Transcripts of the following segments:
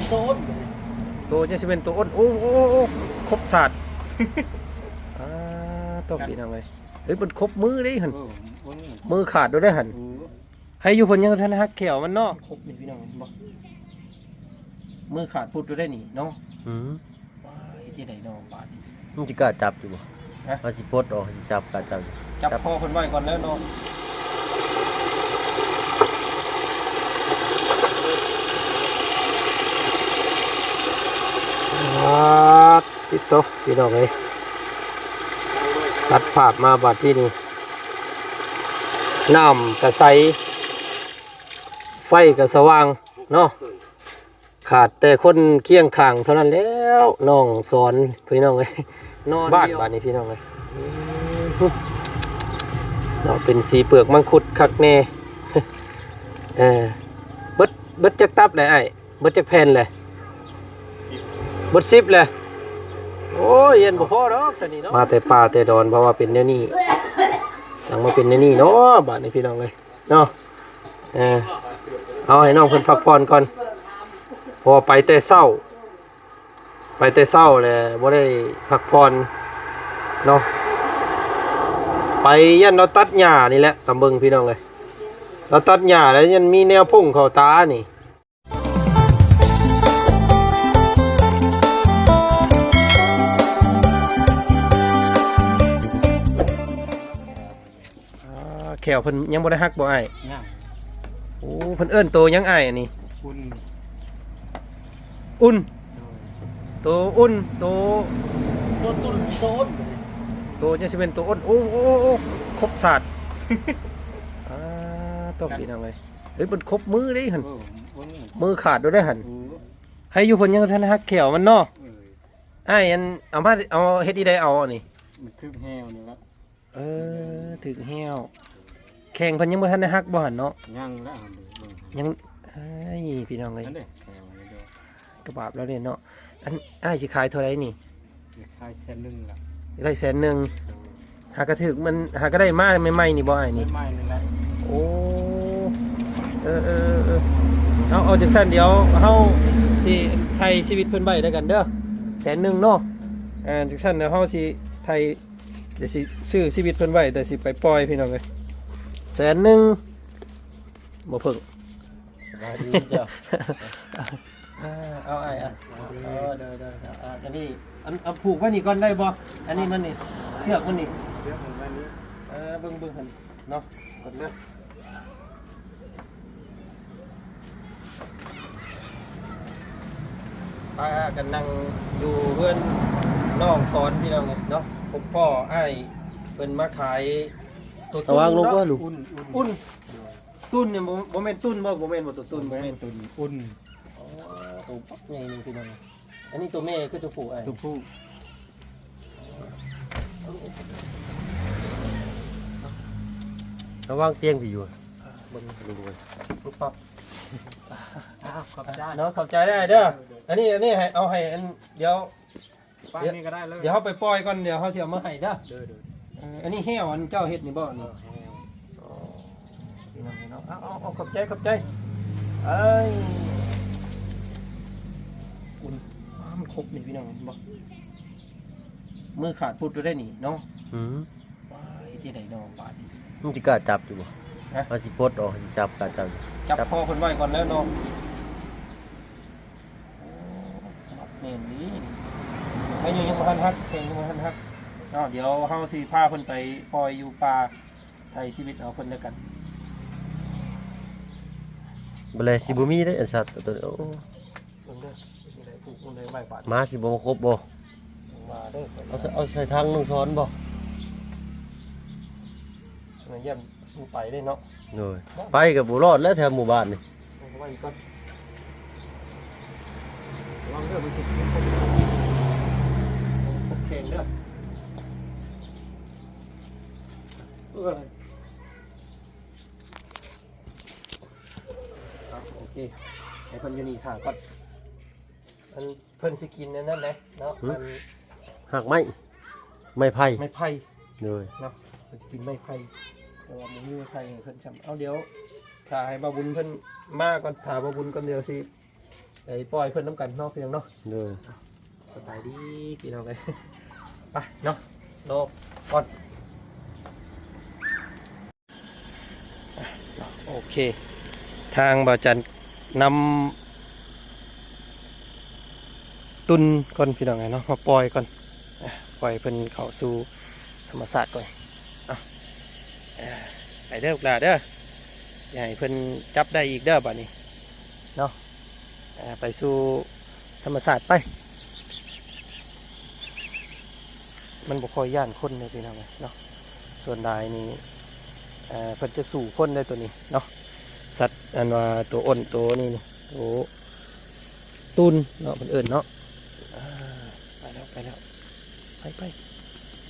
ໂຕອ້ນ ໂຕຈັ່ງຊິເປັນໂຕອ້ນ. ໂອ້ ໂອ້ ໂອ້ ຄົບສາດ. ອ່າ ຕ້ອງ ພີ່ນ້ອງເອີຍ. ເຮີ້ຍ ມັນຄົບມືເດ້ຫັ້ນ. ເອີ ໂອ້ ມືຂາດໂດດໄດ້ຫັ້ນ. ເອີ ໃຄຢູ່ເພິ່ນຍັງບໍ່ທັນຫັກແຂ້ວມັນເນາະ. ຄົບນີ້ ພີ່ນ້ອງເຫັນບໍ່? ມືຂາດພຸດໂດດໄດ້ນີ້ເນາະ. ອືມ ວ້າຍ ເຮັດຈັ່ງໃດເນາະບາດນີ້? ມັນຊິກ້າຈັບຢູ່ບໍ່? ຮະ? ວ່າຊິປົດອອກ ຊິຈັບ ກ້າຈັບຢູ່. ຈັບ ຈັບຄໍເພິ່ນໄວ້ກ່ອນເດີເນາະ. ປາດ ຕິດໂຕ ພີ່ນ້ອງເອີຍ. ຕັດພາບມາບາດທີ່ນີ້ ນ້ຳກະໃສ ໄຟກະສະຫວ່າງເນາະ. ຂາດແຕ່ຄົນຄຽງຂ້າງເທົ່ານັ້ນແລ້ວ ນ້ອງສອນ ພີ່ນ້ອງເອີຍ. ນອນບ້ານ ບາດນີ້ ພີ່ນ້ອງເອີຍ. ເນາະ ເປັນສີເປືອກມັງຄຸດຄັກແນ່. ເອີ ເບິດ ເບິດຈັກຕັບແຫຼະອ້າຍ? ເບິດຈັກແຜ່ນແຫຼະ? ສິບ ເບິດສິບແຫຼະ. ໂອ້ຍ ຮຽນບໍ່ພໍດອກຊັ້ນນີ້ເນາະ. ມາແຕ່ປ່າແຕ່ດອນ ເພາະວ່າເປັນແນວນີ້ ສັ່ງມາເປັນແນວນີ້ເນາະ ບາດນີ້ ພີ່ນ້ອງເອີຍ. ເນາະ ເອີ ເອົາໃຫ້ນ້ອງເພິ່ນພັກຜ່ອນກ່ອນ ເພາະວ່າໄປແຕ່ເຊົ້າ ໄປແຕ່ເຊົ້າແລ້ວບໍ່ໄດ້ພັກຜ່ອນເນາະ. ໄປຢ້ານລາວຕັດຫຍ້ານີ້ແຫຼະ ຕາມເບິ່ງ ພີ່ນ້ອງເອີຍ. ລາວຕັດຫຍ້າແລ້ວຍັງມີແນວພົ່ງເຂົ້າຕານີ້. ອ່າ ແຂ້ວເພິ່ນຍັງບໍ່ໄດ້ຫັກບໍ່ອ້າຍ? ຍັງ. ໂອ້ ເພິ່ນເອີ້ນໂຕຫຍັງອ້າຍອັນນີ້? ອຸ່ນ ອຸ່ນ. ໂດຍ ໂຕອຸ່ນ ໂຕ ໂຕຕຸ້ນ ໂຕອຸ່ນ ໂຕຈັ່ງຊິເປັນໂຕອຸ່ນ. ໂອ້ ໂອ້ ໂອ້ ຄົບສາດ. ອ່າ ຕ້ອງ ພີ່ນ້ອງເອີຍ. ເຮີ້ຍ ມັນຄົບມືເດ້ຫັ້ນ. ເອີ ໂອ້ ມືຂາດໂດດໄດ້ຫັ້ນ. ເອີ ໃຄຢູ່ເພິ່ນຍັງບໍ່ທັນຫັກແຂ້ວມັນເນາະ. ເອີ ອ້າຍ ອັນ ເອົາມາ ເອົາເຮັດອີໃດເອົາອັນນີ້? ມັນຖືກແຮ້ວນີ້ລະ. ເອີ ຖືກແຮ້ວ. ແຂ້ງເພິ່ນຍັງບໍ່ທັນໄດ້ຫັກບໍ່ຫັ້ນເນາະ? ຍັງລະ ເບິ່ງ ຍັງ. ເອີຍ ພີ່ນ້ອງເອີຍ ນັ້ນເດ້ ແຂ້ງນີ້ເດ້ ກະບາບລາວເດ້ເນາະ. ອັນ ອ້າຍຊິຂາຍເທົ່າໃດນີ້? ຂາຍແສນໜຶ່ງລະ. ໄດ້ແສນໜຶ່ງ. ໂດຍ ຫາກະຖືກ ມັນຫາກະໄດ້ມາໃໝ່ໆນີ້ບໍ່ອ້າຍນີ້? ໃໝ່ໆນີ້ແຫຼະ. ໂອ້ ເອີໆໆ ເອົາ ເອົາຈັ່ງຊັ້ນ ດຽວເຮົາຊິໄຖ່ຊີວິດເພິ່ນໄວ້ແລ້ວກັນເດີ ແສນໜຶ່ງເນາະ. ເອີ ຈັ່ງຊັ້ນດຽວເຮົາຊິໄຖ່ ດຽວຊິຊື້ຊີວິດເພິ່ນໄວ້ ດຽວຊິໄປປ່ອຍ ພີ່ນ້ອງເອີຍ. ແສນໜຶ່ງ ບໍ່ເພິ່ງ. ສະບາຍດີເຈົ້າ. ເອີ ເອົາອ້າຍ ເອົາ ເອີ ເດີໆ ເອົາ ອັນນີ້ ອັນ ເອົາຜູກໄວ້ນີ້ກ່ອນໄດ້ບໍ່? ອັນນີ້ມັນນີ້ ເຊືອກມັນນີ້ ເຊືອກມັນນີ້. ເອີ ເບິ່ງ ເບິ່ງຫັ້ນເນາະ ກ່ອນເດີ. ພາກັນນັ່ງຢູ່ເຮືອນນ້ອງສອນ ພີ່ນ້ອງເອີຍເນາະ. ພົບພໍ້ອ້າຍເພິ່ນມາຂາຍໂຕຕຸ້ນເນາະ. ລະວັງລົງເດີລູກ. ອຸ່ນ ອຸ່ນ ຕຸ້ນນີ້ບໍ່ ບໍ່ແມ່ນຕຸ້ນບໍ່? ບໍ່ແມ່ນບໍ່ ໂຕຕຸ້ນ ບໍ່ແມ່ນ ບໍ່ແມ່ນຕຸ້ນ ອຸ່ນ. ອໍ ໂຕບັກໃຫຍ່ໜຶ່ງ ພີ່ນ້ອງ. ອັນນີ້ໂຕແມ່ຄືໂຕຜູ້ອ້າຍ? ໂຕຜູ້. ລະວັງຕຽງທີ່ຢູ່ ເບິ່ງ ເບິ່ງ ເບິ່ງ ປຸບປັບ. ອ້າວ ຂອບໃຈເນາະ ຂອບໃຈອ້າຍເດີ. ອັນນີ້ ອັນນີ້ໃຫ້ ເອົາໃຫ້ ອັນ ດຽວ ປານນີ້ກໍໄດ້ເລີຍ ດຽວເຮົາໄປປ່ອຍກ່ອນ ດຽວເຮົາຊິເອົາມາໃຫ້ເດີ. ເດີໆ ເອີ ອັນນີ້ແຮ້ວ ອັນເຈົ້າເຮັດນີ້ບໍ່ນີ້? ເອີ ແຮ້ວ. ອໍ ພີ່ນ້ອງເນາະ ເອົາ ເອົາ ເອົາ ຂອບໃຈ ຂອບໃຈ. ເອີຍ ອຸ່ນ ອ້າ ມັນຄົບນີ້ ພີ່ນ້ອງເຫັນບໍ່? ມືຂາດພຸດໂດດໄດ້ນີ້ເນາະ. ອືມ ວ້າຍ ເຮັດຈັ່ງໃດເນາະບາດນີ້? ມັນຊິກ້າຈັບຢູ່ບໍ່? ຮະ? ວ່າຊິປົດອອກ ຊິຈັບ ກ້າຈັບຢູ່. ຈັບຄໍເພິ່ນໄວ້ກ່ອນເດີເນາະ. ໂອ້ ມັດແໜ້ນດີນີ້. ແຂ້ງຍັງບໍ່ທັນຫັກ ແຂ້ງຍັງບໍ່ທັນຫັກເນາະ. ດຽວເຮົາຊິພາເພິ່ນໄປປ່ອຍຢູ່ປ່າ ໄຖ່ຊີວິດເອົາເພິ່ນແລ້ວກັນ. ບໍ່ແລ ຊິບໍ່ມີເດ້ ອັນສັດຕົວນີ້. ໂອ້ ເບິ່ງເດີ ຊິໄດ້ຜູກມັນໄດ້ໄວ້ບາດ ໝາຊິບໍ່ມາຄົບບໍ່? ວ່າເດີ ເອົາໃສ່ ເອົາໃສ່ຖັງນ້ອງສອນບໍ່? ສ່ວນໃຫຍ່ມັນໄປເດ້ເນາະ. ໂດຍ ໄປກໍບໍ່ລອດແລ້ວແຖວໝູ່ບ້ານນີ້. ເອົາໄວ້ກ່ອນ ລະວັງເດີ ມັນຊິຄົບແຂນເດີ. ເອີ ເອົາ ໂອເຄ ໃຫ້ເພິ່ນຢູ່ນີ້ຖ້າກ່ອນ. ອັນ ເພິ່ນຊິກິນອັນນັ້ນແຫຼະເນາະ. ຫຶ? ອັນ ຮາກໄມ້ ໄມ້ໄຜ່ ໄມ້ໄຜ່. ໂດຍ ເນາະ ເພິ່ນຊິກິນໄມ້ໄຜ່ ແຕ່ວ່າບໍ່ມີໄມ້ໄຜ່ໃຫ້ເພິ່ນຊ້ຳ. ເອົາ ດຽວຖ້າໃຫ້ບ່າວບຸນເພິ່ນມາກ່ອນ ຖ້າບ່າວບຸນກ່ອນ ດຽວຊິ ໄປປ່ອຍເພິ່ນນຳກັນເນາະ ພີ່ນ້ອງເນາະ. ໂດຍ ສະບາຍດີພີ່ນ້ອງເອີຍ ໄປເນາະ ລໍກ່ອນ. ໂອເຄ ທາງບ່າວຈັນນຳຕຸນກ່ອນ ພີ່ນ້ອງເອີຍເນາະ ມາປ່ອຍກ່ອນ ປ່ອຍເພິ່ນເຂົ້າສູ່ທຳມະຊາດກ່ອນ. ເອົາ ໄປເດີລູກຫຼ້າເດີ ຢ່າໃຫ້ເພິ່ນຈັບໄດ້ອີກເດີບາດນີ້ເນາະ. ອ່າ ໄປສູ່ທຳມະຊາດໄປ. ມັນບໍ່ຄ່ອຍຢ້ານຄົນເດ້ພີ່ນ້ອງເອີຍເນາະ ສ່ວນຫຼາຍນີ້ ເອີ່ ເພິ່ນຈະສູ້ຄົນໄດ້ໂຕນີ້ເນາະ ສັດອັນວ່າໂຕອ້ນໂຕນີ້ນີ້ ໂຕຕູນເນາະ ເພິ່ນເອີ້ນເນາະ. ອ່າ ໄປແລ້ວ ໄປແລ້ວ ໄປ ໄປ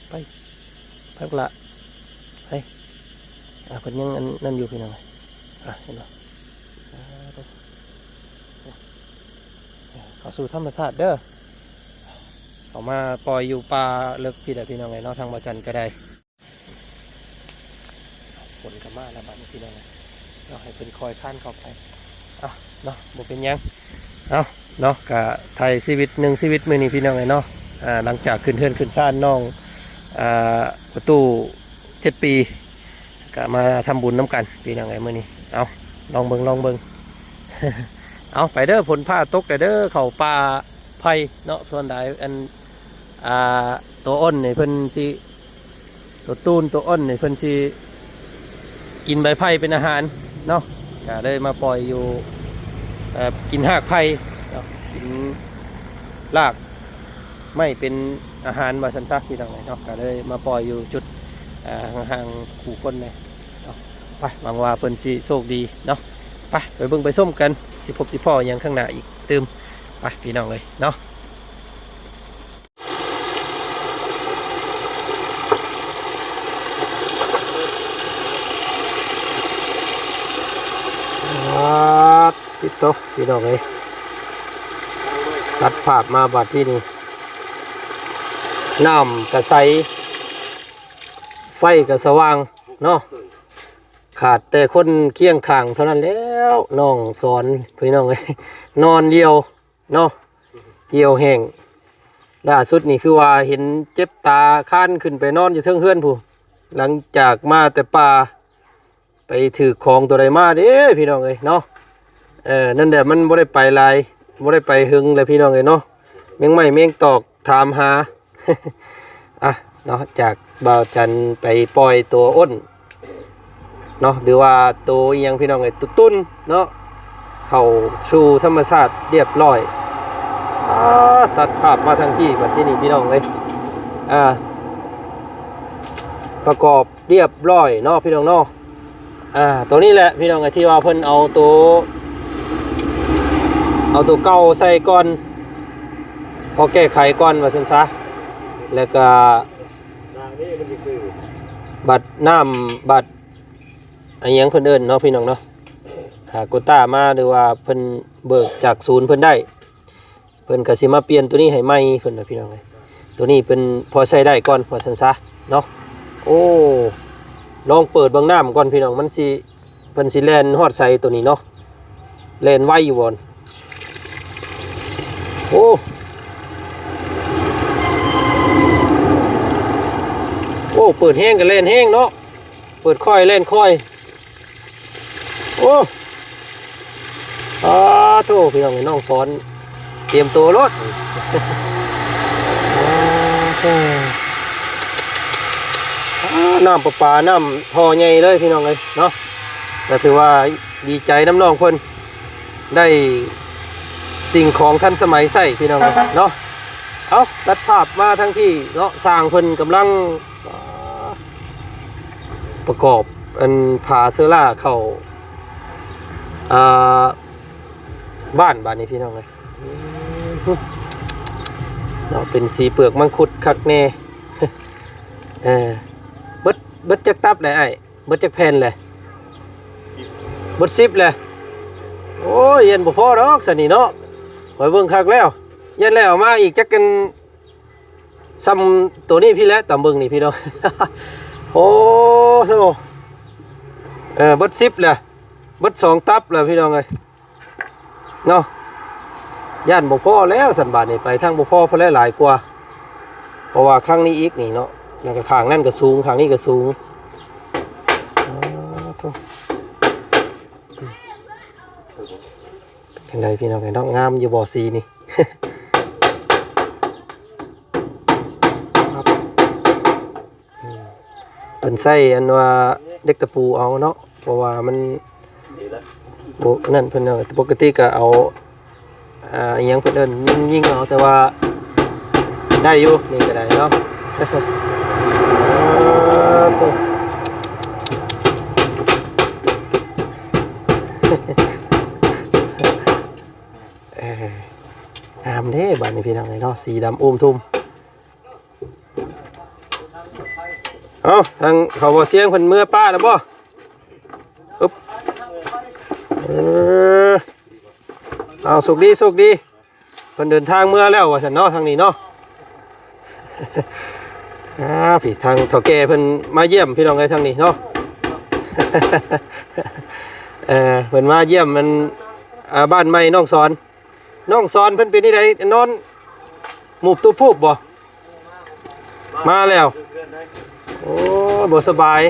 ໄປ ໄປພຸ້ນລະ ໄປ. ອ່າ ເພິ່ນຍັງອັນນັ້ນຢູ່ພີ່ນ້ອງ ອ່າ ເຫັນບໍ່ ອ່າ ໂຕ ເຂົ້າສູ່ທຳມະຊາດເດີ ເຂົ້າມາປ່ອຍຢູ່ປ່າເລິກພີ້ແຫຼະພີ່ນ້ອງເອີຍເນາະ ທາງບ່າວຈັນກໍໄດ້. ຝົນກໍມາແລ້ວບາດນີ້ພີ່ນ້ອງເອີຍເນາະ ໃຫ້ເພິ່ນຄ່ອຍຄານເຂົ້າໄປ ເອົາເນາະ ບໍ່ເປັນຫຍັງ ເອົາເນາະ. ກະໄຖ່ຊີວິດໜຶ່ງຊີວິດມື້ນີ້ພີ່ນ້ອງເອີຍເນາະ ອ່າ ຫຼັງຈາກຂຶ້ນເຮືອນຂຶ້ນຊານນ້ອງ ອ່າ ປະຕູເຈັດປີ ກະມາທຳບຸນນຳກັນພີ່ນ້ອງເອີຍມື້ນີ້. ເອົາ ລອງເບິ່ງ ລອງເບິ່ງ ເອົາ ໄປເດີ ຝົນຟ້າຕົກແລ້ວເດີ ເຂົ້າປ່າໄຜ່ເນາະ. ສ່ວນຫຼາຍອັນ ອ່າ ໂຕອ້ນນີ້ເພິ່ນຊິ ໂຕຕູນ ໂຕອ້ນນີ້ເພິ່ນຊິກິນໃບໄຜ່ເປັນອາຫານເນາະ ກະເລີຍມາປ່ອຍຢູ່ ເອີ່ ກິນຮາກໄຜ່ເນາະ ກິນລາກໄມ້ເປັນອາຫານວ່າຊັ້ນຊະ ພີ່ນ້ອງເອີຍເນາະ. ກະເລີຍມາປ່ອຍຢູ່ຈຸດ ອ່າ ຫ່າງໆຜູ້ຄົນແດ່ເນາະ. ໄປ ຫວັງວ່າເພິ່ນຊິໂຊກດີເນາະ. ໄປ ໄປເບິ່ງໄປຊົມກັນ ຊິພົບຊິພໍ້ຫຍັງຂ້າງໜ້າອີກຕື່ມ ໄປ ພີ່ນ້ອງເອີຍເນາະ. ປາດ ຕິດໂຕ ພີ່ນ້ອງເອີຍ ຕັດພາບມາບາດທີ່ນີ້ ນ້ຳກະໃສ ໄຟກະສະຫວ່າງເນາະ ຂາດແຕ່ຄົນຄຽງຂ້າງເທົ່ານັ້ນແລ້ວ ນ້ອງສອນ ພີ່ນ້ອງເອີຍ ນອນດ່ຽວ ເນາະ ຫ່ຽວແຫ້ງ. ລ່າສຸດນີ້ຄືວ່າເຫັນເຈັບຕາຄານຂຶ້ນໄປນອນຢູ່ເທິງເຮືອນພຸ້ນ ຫຼັງຈາກມາແຕ່ປ່າ ໄປຖືກຂອງຕົວໃດມາເດ້ພີ່ນ້ອງເອີຍເນາະ. ເອີ ນັ້ນແຫຼະ ມັນບໍ່ໄດ້ໄປຫຼາຍ ບໍ່ໄດ້ໄປເຫິງແຫຼະພີ່ນ້ອງເອີຍເນາະ ແມງໄມ້ແມງຕອກ ຖາມຫາ. ອ່ະເນາະ ຈາກບ່າວຈັນໄປປ່ອຍຕົວອ້ນເນາະ ຫຼືວ່າຕົວອີ່ຫຍັງພີ່ນ້ອງເອີຍ ຕຸນເນາະ ເຂົ້າສູ່ທຳມະຊາດລຽບລ້ອຍ. ອ່າ ຕັດພາບມາທາງທີ່ບັດທີນີ້ພີ່ນ້ອງເອີຍ ອ່າ ປະກອບລຽບລ້ອຍເນາະພີ່ນ້ອງເນາະ. ອ່າ ໂຕນີ້ແຫຼະພີ່ນ້ອງ ທີ່ວ່າເພິ່ນເອົາໂຕ ເອົາໂຕເກົ່າໃສ່ກ່ອນ ພໍແກ້ໄຂກ່ອນວ່າຊັ້ນຊະ ແລ້ວກະບັດນ້ຳ ບັດອີ່ຫຍັງເພິ່ນເອີ້ນເນາະພີ່ນ້ອງເນາະ ອ່າ ໂກຕ້າມາ ຫຼືວ່າເພິ່ນເບີກຈາກສູນເພິ່ນໄດ້ ເພິ່ນກະຊິມາປ່ຽນໂຕນີ້ໃຫ້ໃໝ່ເພິ່ນວ່າພີ່ນ້ອງເອີຍ. ໂຕນີ້ເພິ່ນພໍໃຊ້ໄດ້ກ່ອນວ່າຊັ້ນຊະເນາະ. ໂອ້ ລອງເປີດເບິ່ງນ້ຳກ່ອນພີ່ນ້ອງ ມັນຊິ ເພິ່ນຊິແລ່ນຮອດໃສໂຕນີ້ເນາະ ແລ່ນໄວຢູ່ບໍ່? ໂອ້ ໂອ້ ເປີດແຮງກະແລ່ນແຮງເນາະ ເປີດຄ່ອຍແລ່ນຄ່ອຍ. ໂອ້ ອາໂທ້ ພີ່ນ້ອງເອີຍ ນ້ອງສອນຕຽມໂຕໂລດ. ອາໂທ້ ອາ ນ້ຳປະປາ ນ້ຳທໍ່ໃຫຍ່ເລີຍພີ່ນ້ອງເອີຍເນາະ. ກະຖືວ່າດີໃຈນຳນ້ອງເພິ່ນ ໄດ້ສິ່ງຂອງທັນສະໄໝໃຊ້ພີ່ນ້ອງເອີຍເນາະ. ເອົາ ຕັດພາບມາທາງທີ່ເນາະ ຊ່າງເພິ່ນກຳລັງ ປະກອບອັນຝາເຊີລ່າເຂົ້າ ອ່າ ບ້ານບາດນີ້ພີ່ນ້ອງເອີຍເນາະ. ເປັນສີເປືອກມັງຄຸດຄັກແນ່. ເອີ ເບິດ ເບິດຈັກຕັບແຫຼະອ້າຍ? ເບິດຈັກແຜ່ນແຫຼະ? ສິບ ເບິດສິບແຫຼະ. ໂອ້ຍ ຢ້ານບໍ່ພໍດອກຊັ້ນນີ້ເນາະ ຂ້ອຍເບິ່ງຄັກແລ້ວ ຢ້ານແລ້ວເອົາມາອີກຈັກອັນ ສ່ຳໂຕນີ້ພີ້ແຫຼະ ຕາມເບິ່ງນີ້ພີ່ນ້ອງ. ໂອ້ໂທ້ ເອີ ເບິດສິບແຫຼະ ເບິດສອງຕັບແຫຼະພີ່ນ້ອງເອີຍເນາະ. ຢ້ານບໍ່ພໍແລ້ວຊັ້ນ ບາດນີ້ໄປທາງບໍ່ພໍພຸ້ນແຫຼະ ຫຼາຍກວ່າ ເພາະວ່າຂ້າງນີ້ອີກນີ້ເນາະ ແລ້ວກໍຂ້າງນັ້ນກໍສູງ ຂ້າງນີ້ກໍສູງ. ອໍ ໂທ້ ຈັ່ງໃດພີ່ນ້ອງເອີຍເນາະ ງາມຢູ່ບໍ່ສີນີ້? ເພິ່ນໃຊ້ອັນວ່າເຫຼັກຕະປູເອົາເນາະ ເພາະວ່າມັນ ໂອ້ ອັນນັ້ນເພິ່ນເອົາ ປົກກະຕິກໍເອົາ ອ່າ ອີ່ຫຍັງເພິ່ນເອີ້ນ ຍິງເອົາ ແຕ່ວ່າໄດ້ຢູ່ ນີ້ກໍໄດ້ເນາະ. ເອີ ງາມເດ້ ບາດນີ້ພີ່ນ້ອງເອີຍເນາະ ສີດຳອູ້ມທຸ່ມ. ເອົ້າ ທາງເຂົາບໍ່ສຽງເພິ່ນເມືອປ້າແລ້ວບໍ່? ອຶບ ເອີ ເອົາ ໂຊກດີ ໂຊກດີ ເພິ່ນເດີນທາງເມືອແລ້ວວ່າຊັ້ນເນາະ ທາງນີ້ເນາະ. ອ່າ ພີ່ ທາງເຖົ້າແກ່ເພິ່ນມາຢ້ຽມ ພີ່ນ້ອງເອີຍ ທາງນີ້ເນາະ. ເອີ ເພິ່ນມາຢ້ຽມ ມັນ ອ່າ ບ້ານໃໝ່ນ້ອງສອນ ນ້ອງສອນເພິ່ນເປັນຈັ່ງໃດ ນອນໝູບຕູບພູບບໍ່? ມາແລ້ວ ໂອ້ ບໍ່ສະບາຍ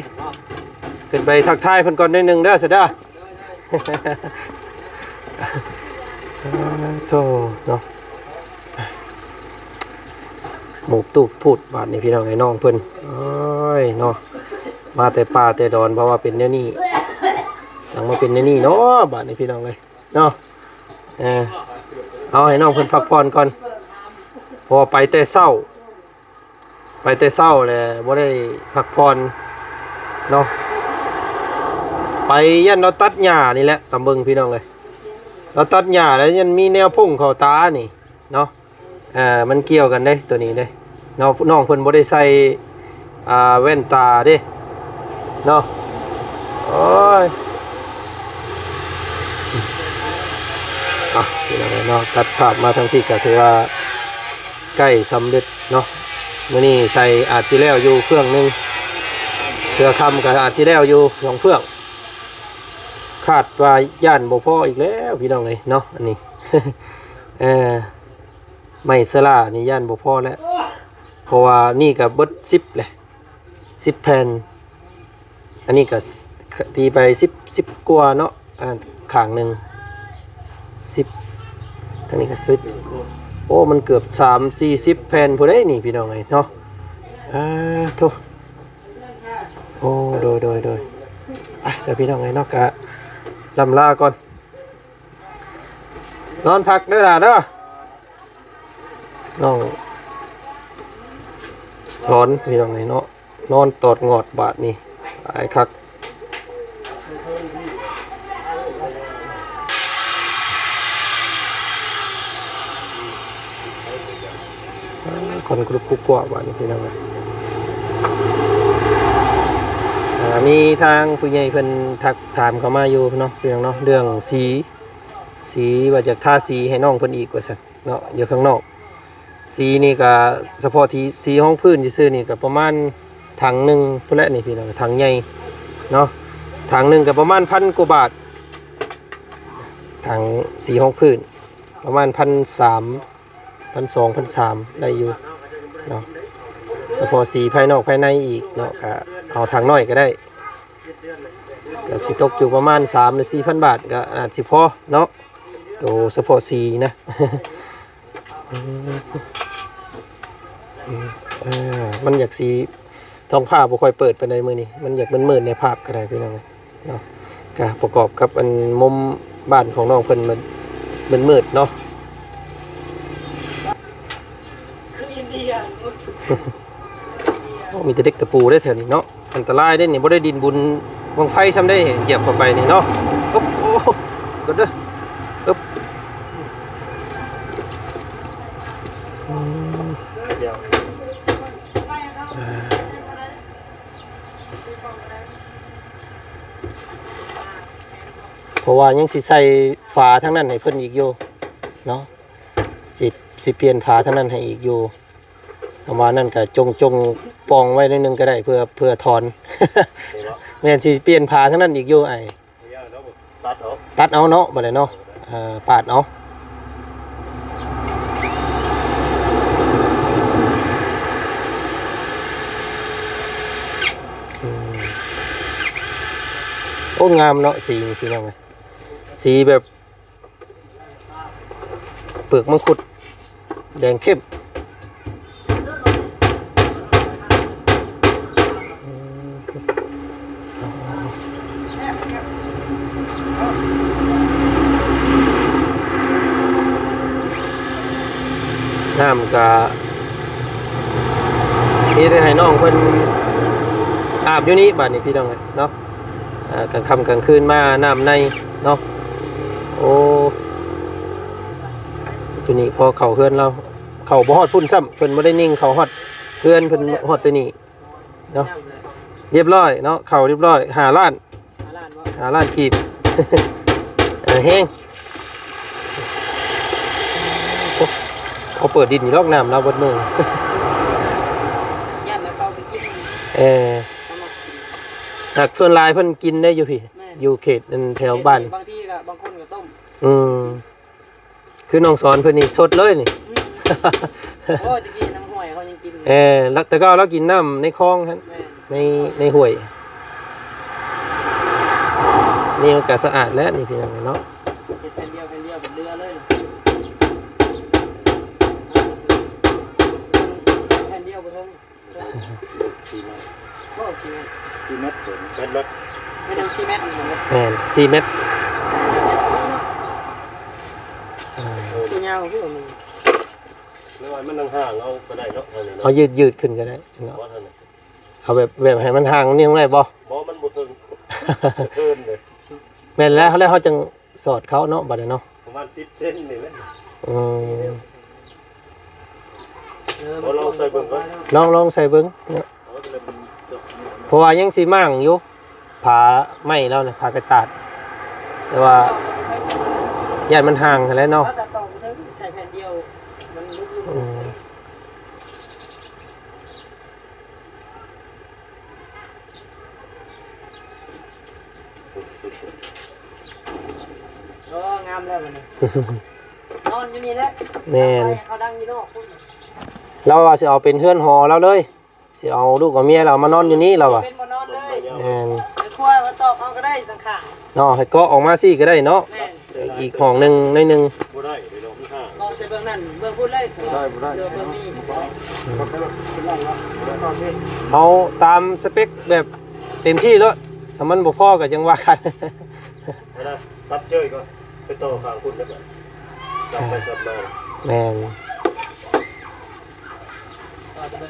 ຂຶ້ນໄປທັກທາຍເພິ່ນກ່ອນໜ້ອຍໜຶ່ງເດີ ຊະເດີ. ໂທ້ເນາະ ໝູບຕູບພູບ ບາດນີ້ພີ່ນ້ອງເອີຍ ນ້ອງເພິ່ນ ໂອ້ຍເນາະ ມາແຕ່ປ່າແຕ່ດອນ ເພາະວ່າເປັນແນວນີ້ ສັງມາເປັນແນວນີ້ເນາະ ບາດນີ້ພີ່ນ້ອງເອີຍ ເນາະ ເອີ ເອົາໃຫ້ນ້ອງເພິ່ນພັກຜ່ອນກ່ອນ ເພາະວ່າໄປແຕ່ເຊົ້າ ໄປແຕ່ເຊົ້າແລ້ວບໍ່ໄດ້ພັກຜ່ອນເນາະ ໄປຢ້ານລາວຕັດຫຍ້ານີ້ແຫຼະ ຕາມເບິ່ງພີ່ນ້ອງເອີຍ ລາວຕັດຫຍ້າແລ້ວຍັງມີແນວພົ່ງເຂົ້າຕານີ້ເນາະ. ເອີ ມັນກ່ຽວກັນເດ້ ໂຕນີ້ເດ້ເນາະ ນ້ອງເພິ່ນບໍ່ໄດ້ໃສ່ ອ່າ ແວ່ນຕາເດ້ເນາະ. ໂອ້ຍ ອ່ະ ພີ່ນ້ອງເນາະ ຕັດພາບມາທາງພີ້ກໍຖືວ່າໃກ້ສຳເລັດເນາະ. ມື້ນີ້ໃສ່ອາດຊິແລ້ວຢູ່ເຟືອງໜຶ່ງ ເທື່ອຄ່ຳກໍອາດຊິແລ້ວຢູ່ສອງເຟືອງ. ຄາດວ່າຢ້ານບໍ່ພໍອີກແລ້ວ ພີ່ນ້ອງເອີຍເນາະ ອັນນີ້ ເອີ ໄມ້ເຊື້ອລານີ້ຢ້ານບໍ່ພໍແລ້ວ ເພາະວ່ານີ້ກໍເບິດສິບແຫຼະ ສິບແຜ່ນ ອັນນີ້ກໍ ຕີໄປສິບ ສິບກວ່າເນາະ ອ່າ ຂ້າງໜຶ່ງສິບ ທາງນີ້ກໍສິບ ໂອ້ ມັນເກືອບສາມສີ່ສິບແຜ່ນພຸ້ນເດ້ນີ້ ພີ່ນ້ອງເອີຍເນາະ. ອ່າ ໂທ້ ໂອ້ ໂດຍ ໂດຍ ໂດຍ ໄປຊະ ພີ່ນ້ອງເອີຍເນາະ ກະລ່ຳລາກ່ອນ ນອນພັກເດີ້ຫຼ້າເດີ້ ນ້ອງສອນ ພີ່ນ້ອງເອີຍເນາະ ນອນຕອດງອດບາດນີ້ ຫຼາຍຄັກ. ອ່າ ຄົນກະລຸກກຸກກວາບາດນີ້ ພີ່ນ້ອງເອີຍ. ອ່າ ມີທາງຜູ້ໃຫຍ່ເພິ່ນທັກຖາມເຂົ້າມາຢູ່ເນາະ ພີ່ນ້ອງເນາະ ເລື່ອງສີ ສີ ວ່າຢາກທາສີໃຫ້ນ້ອງເພິ່ນອີກວ່າຊັ້ນເນາະ ຢູ່ຂ້າງນອກ. ສີນີ້ກະສະເພາະທີ່ສີຮອງພື້ນຊື່ໆນີ້ກະປະມານຖັງໜຶ່ງພຸ້ນແຫຼະນີ້ ພີ່ນ້ອງ ຖັງໃຫຍ່ເນາະ ຖັງໜຶ່ງກະປະມານພັນກວ່າບາດ ຖັງສີຮອງພື້ນ ປະມານພັນສາມ ພັນສອງ ພັນສາມ ໄດ້ຢູ່ເນາະ. ສະເພາະສີພາຍນອກພາຍໃນອີກເນາະ ກະເອົາຖັງນ້ອຍກະໄດ້ ກະຊິຕົກຢູ່ປະມານສາມ ຫຼື ສີ່ພັນບາດ ກະອາດຊິພໍເນາະ ໂຕສະເພາະສີນະ. ເອີ ມັນຢາກສີ ທ້ອງຟ້າບໍ່ຄ່ອຍເປີດປານໃດມື້ນີ້ ມັນຢາກມືດໆໃນພາບກໍໄດ້ ພີ່ນ້ອງເອີຍເນາະ ກະປະກອບກັບອັນມຸມບ້ານຂອງນ້ອງເພິ່ນມັນມືດໆເນາະ. ໂອ້ ມີແຕ່ເຫຼັກຕະປູເດ້ແຖວນີ້ເນາະ ອັນຕະລາຍເດ້ນີ້ ບໍ່ໄດ້ດິນບຸນບັ້ງໄຟຊ້ຳເດ້ ຢຽບເຂົ້າໄປນີ້ເນາະ. ໂອ້ ໂອ້ ກະເດີ້ ອຶບ ອືມ ເພາະວ່າຍັງຊິໃສ່ຝາທາງນັ້ນໃຫ້ເພິ່ນອີກຢູ່ເນາະ ຊິ ຊິປ່ຽນຝາທາງນັ້ນໃຫ້ອີກຢູ່. ປະມານນັ້ນກະຈົ່ງ ຈົ່ງປ່ອງໄວ້ໜ້ອຍໜຶ່ງກໍໄດ້ ເພື່ອ ເພື່ອຖອນ ແມ່ນຊິປ່ຽນຝາທາງນັ້ນອີກຢູ່ອ້າຍ ຕັດເອົາ ຕັດເອົາເນາະ ບາດນີ້ເນາະ ເອີ ປາດເອົາ. ໂອ້ ງາມເນາະ ສີນີ້ພີ່ນ້ອງເອີຍ ສີແບບເປືອກມັງຄຸດແດງເຂັ້ມ. ນ້ຳກະມີແຕ່ໃຫ້ນ້ອງເພິ່ນອາບຢູ່ນີ້ບາດນີ້ພີ່ນ້ອງເອີຍເນາະ. ອ່າ ກາງຄ່ຳກາງຄືນມານ້ຳໃນເນາະ. ໂອ້ ຢູ່ນີ້ພໍເຂົ້າເຮືອນລາວ ເຂົ້າບໍ່ຮອດພຸ້ນຊ້ຳ ເພິ່ນບໍ່ໄດ້ຍິງເຂົ້າຮອດເຮືອນ ເພິ່ນຮອດແຕ່ນີ້ເນາະ. ຮຽບຮ້ອຍເນາະ ເຂົ້າຮຽບຮ້ອຍ ຫ້າລ້ານ ຫ້າລ້ານ ຫ້າລ້ານກີບ ເອີ ແຮງ. ໂອ້ ເຂົາເປີດດິນຢູ່ດອກ ນ້ຳລາວເບິດມື້ ຢ້ານວ່າເຂົາໄປກິນ ເອີ ເຂົາມັກກິນ ຫາກສ່ວນຫຼາຍເພິ່ນກິນໄດ້ຢູ່ພີ້ ແມ່ນ ຢູ່ເຂດອັນແຖວບ້ານ ບາງທີກໍບາງຄົນກໍຕົ້ມ ອືມ ຄືນ້ອງສອນເພິ່ນນີ້ສົດເລີຍນີ້ ອືມ ໂອ້ຍ ແຕ່ກີ້ນ້ຳຫ້ວຍເຂົາຍັງກິນ ເອີ ລະ ແຕ່ເກົ່າລາວກິນນ້ຳໃນຄອງຫັ້ນ ແມ່ນ ໃນ ໃນຫ້ວຍ ນີ້ມັນກະສະອາດແລ້ວນີ້ພີ່ນ້ອງເນາະ. ເຮັດແຜ່ນດຽວ ແຜ່ນດຽວເຫຼືອເລີຍ ແຜ່ນດຽວບໍ່ເຖິງ ສີ່ແມັດ ໂອ້ ສີ່ແມັດ ສີ່ແມັດ ແມ່ນແມ່ນສີ່ແມັດ ແມ່ນສີ່ແມັດ ອ່າ ໂຕຍາວຄືວ່າມີ ຫຼືວ່າມັນຫ່າງໆ ເອົາກໍໄດ້ເນາະ ເອົາຍືດໆ ຂຶ້ນກໍໄດ້ເນາະ ເອົາແບບ ແບບໃຫ້ມັນຫ່າງນີ້ໄດ້ບໍ່? ບໍ່ ມັນບໍ່ເຖິງ ເຖິງເລີຍ ແມ່ນແລ້ວ ແລ້ວເຮົາຈັ່ງ ສອດເຂົ້າເນາະ ບາດນີ້ເນາະ ປະມານສິບເຊັນນີ້ແຫຼະ ອືມ ເອີ ລອງ ລອງໃສ່ເບິ່ງກ່ອນ ລອງ ລອງໃສ່ເບິ່ງເນາະ ເພາະວ່າຍັງຊິມ້າງຢູ່ ຝາໄມ້ລາວນະ ຝາກະດາດ ແຕ່ວ່າຢ້ານມັນຫ່າງຫັ້ນແຫຼະເນາະ ເອົາແຕ່ຕອກເຖິງໃສ່ແຜ່ນດຽວ ມັນຫຼຸດລົງ ອືມ. ໂອ້ ງາມແລ້ວບັດນີ້ ນອນຢູ່ນີ້ແຫຼະ ແມ່ນ ເຂົາດັງຢູ່ນອກພຸ້ນ ລາວວ່າຊິເອົາເປັນເຮືອນຫໍລາວເລີຍ ຊິເອົາລູກເອົາເມຍລາວມານອນຢູ່ນີ້ລາວວ່າ ເປັນບໍ່ນອນເລີຍ ແມ່ນ ໃນຄົວມາຕອກເຮົາກໍໄດ້ ເນາະ ໃຫ້ເກາະອອກມາຊີ້ກໍໄດ້ເນາະ ແມ່ນ ອີກຫ້ອງໜຶ່ງໜ້ອຍໜຶ່ງ ບໍ່ໄດ້ເດ້ເນາະ ເກາະໃສ່ເບື້ອງນັ້ນເບື້ອງພຸ້ນເລີຍ ບໍ່ໄດ້ ບໍ່ໄດ້ ເບື້ອງນີ້ ເອົາຕາມສະເປັກແບບເຕັມທີ່ໂລດ ຖ້າມັນບໍ່ພໍກໍຈັ່ງວ່າກັນ ເວລາຕັດເຈີຍກໍໄປຕໍ່ຂ້າງພຸ້ນແລ້ວກໍຈັບໄປຈັບມາ ແມ່ນ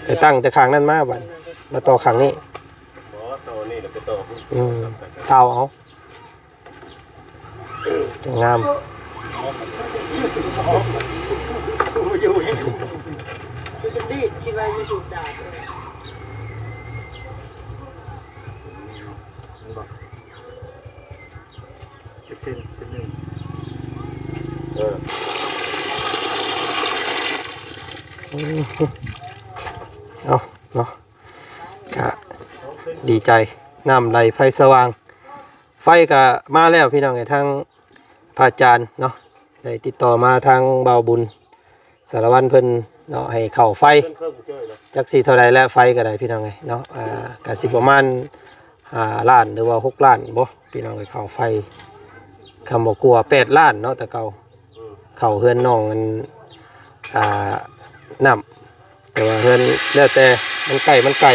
ໄປຕັ້ງແຕ່ຂ້າງນັ້ນມາບັດ ມາຕໍ່ຂ້າງນີ້ ບໍ່ ຕໍ່ນີ້ແລ້ວໄປຕໍ່ພຸ້ນ ອືມ ຕ່າວເອົາ ງາມ ເອີ ເອົາເນາະ ກະດີໃຈ ນ້ຳໄຫຼໄຟສະຫວ່າງ ໄຟກະມາແລ້ວພີ່ນ້ອງເອີຍ ທາງພະອາຈານເນາະ ໄດ້ຕິດຕໍ່ມາທາງບ່າວບຸນ ສາລະວັນເພິ່ນເນາະ ໃຫ້ເຂົ້າໄຟ ຈັກຊິເທົ່າໃດແລ້ວ ໄຟກໍໄດ້ພີ່ນ້ອງເອີຍເນາະ ອ່າ ກໍຊິປະມານຫ້າລ້ານ ຫຼືວ່າຫົກລ້ານບໍ ພີ່ນ້ອງເອີຍ ເຂົ້າໄຟ ຄຳບໍ່ກວ່າແປດລ້ານເນາະ ແຕ່ເກົ່າ ເຂົ້າເຮືອນນ້ອງອັນ ອ່າ ນ້ຳ ແຕ່ວ່າເຮືອນແລ້ວແຕ່ ມັນໃກ້ ມັນໄກ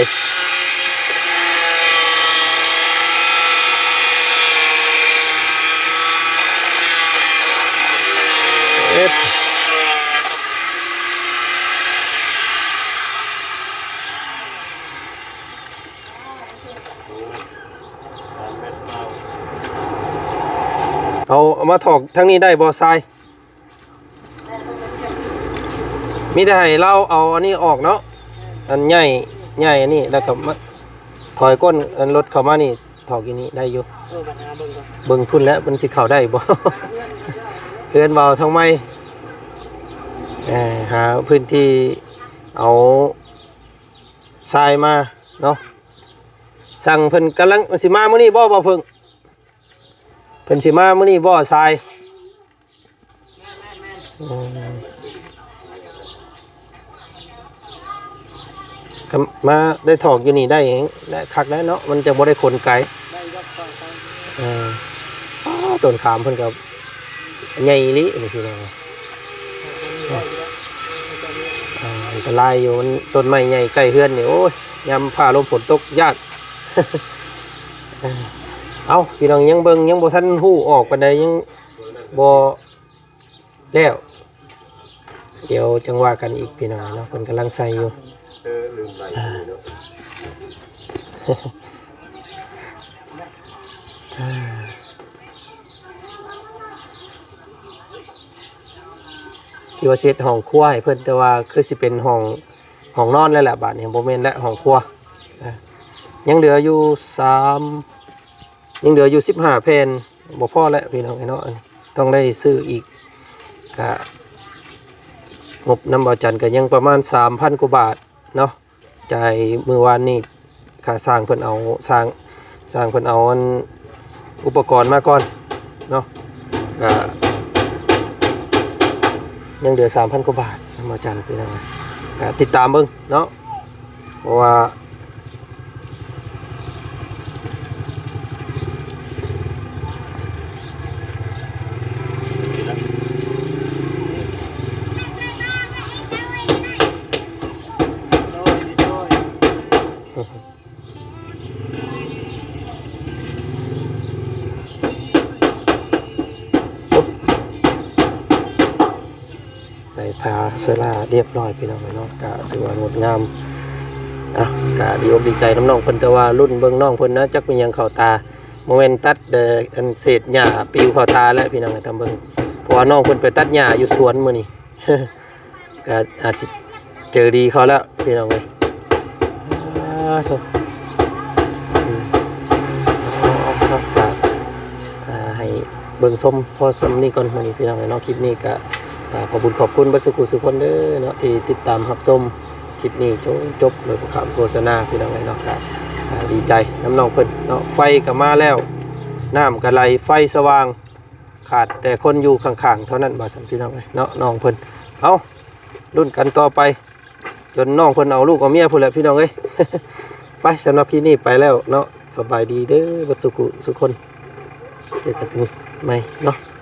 ເອັດ ເອົາ ເອົາມາຖອກທາງນີ້ໄດ້ບໍ່ຊາຍ? ມີແຕ່ໃຫ້ລາວເອົາອັນນີ້ອອກເນາະ ອັນໃຫຍ່ ໃຫຍ່ອັນນີ້ ແລ້ວກໍມາຖອຍກົ້ນອັນລົດເຂົ້າມານີ້ ຖອກຢູ່ນີ້ໄດ້ຢູ່ ເອີ ບັດຫາເບິ່ງກ່ອນ ເບິ່ງພຸ້ນແຫຼະ ມັນຊິເຂົ້າໄດ້ບໍ່ ເຮືອນເວົ້າທາງໃໝ່ ເອີ ຫາພື້ນທີ່ເອົາຊາຍມາເນາະ ຊ່າງເພິ່ນກຳລັງ ຊິມາມື້ນີ້ບໍ່ ບໍ່ເພິ່ງ ເພິ່ນຊິມາມື້ນີ້ບໍ່ຊາຍ? ອືມ ກໍມາໄດ້ຖອກຢູ່ນີ້ໄດ້ ໄດ້ຄັກແລ້ວເນາະ ມັນຈະບໍ່ໄດ້ຂົນໄກ. ເອີ ອ້າ ຕົ້ນຂາມເພິ່ນກໍໃຫຍ່ອີ່ຫຼີນີ້ພີ່ນ້ອງ. ເອີ ອັນຕະລາຍຢູ່ ມັນຕົ້ນໄມ້ໃຫຍ່ໃກ້ເຮືອນນີ້ ໂອ້ຍ ຍາມຟ້າລົມຝົນຕົກຢ້ານ. ເອົ້າ ພີ່ນ້ອງ ຍັງເບິ່ງ ຍັງບໍ່ທັນຮູ້ອອກປານໃດ ຍັງບໍ່ ແລ້ວ ດຽວຈັ່ງວ່າກັນອີກພີ່ນ້ອງເນາະ. ເພິ່ນກຳລັງໃສ່ຢູ່ ເອີ ລືມໄລ່ ອ່າ ເນາະ ອ່າ ຄິດວ່າຊິເຮັດຫ້ອງຄົວໃຫ້ເພິ່ນ ແຕ່ວ່າຄືຊິເປັນຫ້ອງ ຫ້ອງນອນແລ້ວແຫຼະ ບາດນີ້ບໍ່ແມ່ນແລ້ວ ຫ້ອງຄົວ. ອ່າ ຍັງເຫຼືອຢູ່ສາມ ຍັງເຫຼືອຢູ່ສິບຫ້າແຜ່ນ ບໍ່ພໍແລ້ວພີ່ນ້ອງເອີຍເນາະ ຕ້ອງໄດ້ຊື້ອີກ. ກະງົບນຳບ່າວຈັນກໍຍັງປະມານສາມພັນກວ່າບາດເນາະ ຈ່າຍມື້ວານນີ້ ຄ່າຊ່າງເພິ່ນເອົາ ຊ່າງ ຊ່າງເພິ່ນເອົາອັນອຸປະກອນມາກ່ອນເນາະ. ກະຍັງເຫຼືອສາມພັນກວ່າບາດນຳບ່າວຈັນພີ່ນ້ອງ ກະຕິດຕາມເບິ່ງເນາະ. ເພາະວ່າ ໃສ່ຜ້າເຊີລາຮຽບຮ້ອຍພີ່ນ້ອງເອີຍເນາະ ກະຖືວ່າງົດງາມ. ອ່ະ ກະດີອົກດີໃຈນຳນ້ອງເພິ່ນ ແຕ່ວ່າລຸ້ນເບິ່ງນ້ອງເພິ່ນນະ ຈັກມີຫຍັງເຂົ້າຕາ. ບໍ່ແມ່ນຕັດແຕ່ອັນເສດຫຍ້າປິວເຂົ້າຕາແຫຼະພີ່ນ້ອງເອີຍ ຕາມເບິ່ງ ເພາະວ່ານ້ອງເພິ່ນໄປຕັດຫຍ້າຢູ່ສວນມື້ນີ້ ກະອາດຊິເຈີດີເຂົາແລ້ວພີ່ນ້ອງເອີຍ. ອ່າ ໂທ້ ອືມ ເອົາ ເອົາ ເອົາ ກະ ອ່າ ໃຫ້ເບິ່ງຊົມພໍສ່ຳນີ້ກ່ອນມື້ນີ້ພີ່ນ້ອງເອີຍເນາະ. ຄລິບນີ້ກະ ອ່າ ຂອບຄຸນຂອບຄຸນເບິດສູ່ຜູ້ສູ່ຄົນເດີເນາະ ທີ່ຕິດຕາມຮັບຊົມຄລິບນີ້ຈົນຈົບ ໂດຍບໍ່ຂ້າມໂຄສະນາພີ່ນ້ອງເອີຍເນາະ. ກະ ອ່າ ດີໃຈນຳນ້ອງເພິ່ນເນາະ ໄຟກະມາແລ້ວ ນ້ຳກະໄຫຼ ໄຟສະຫວ່າງ ຂາດແຕ່ຄົນຢູ່ຂ້າງໆເທົ່ານັ້ນ ວ່າຊັ້ນພີ່ນ້ອງເອີຍເນາະ ນ້ອງເພິ່ນ. ເອົາ ລຸ້ນກັນຕໍ່ໄປ ຈົນນ້ອງເພິ່ນເອົາລູກເອົາເມຍພຸ້ນແຫຼະພີ່ນ້ອງເອີຍ. ໄປ ສຳລັບຄລິບນີ້ໄປແລ້ວເນາະ ສະບາຍດີເດີ ເບິດສູ່ຜູ້ສູ່ຄົນ ເຈີກັນໃໝ່ເນາະ.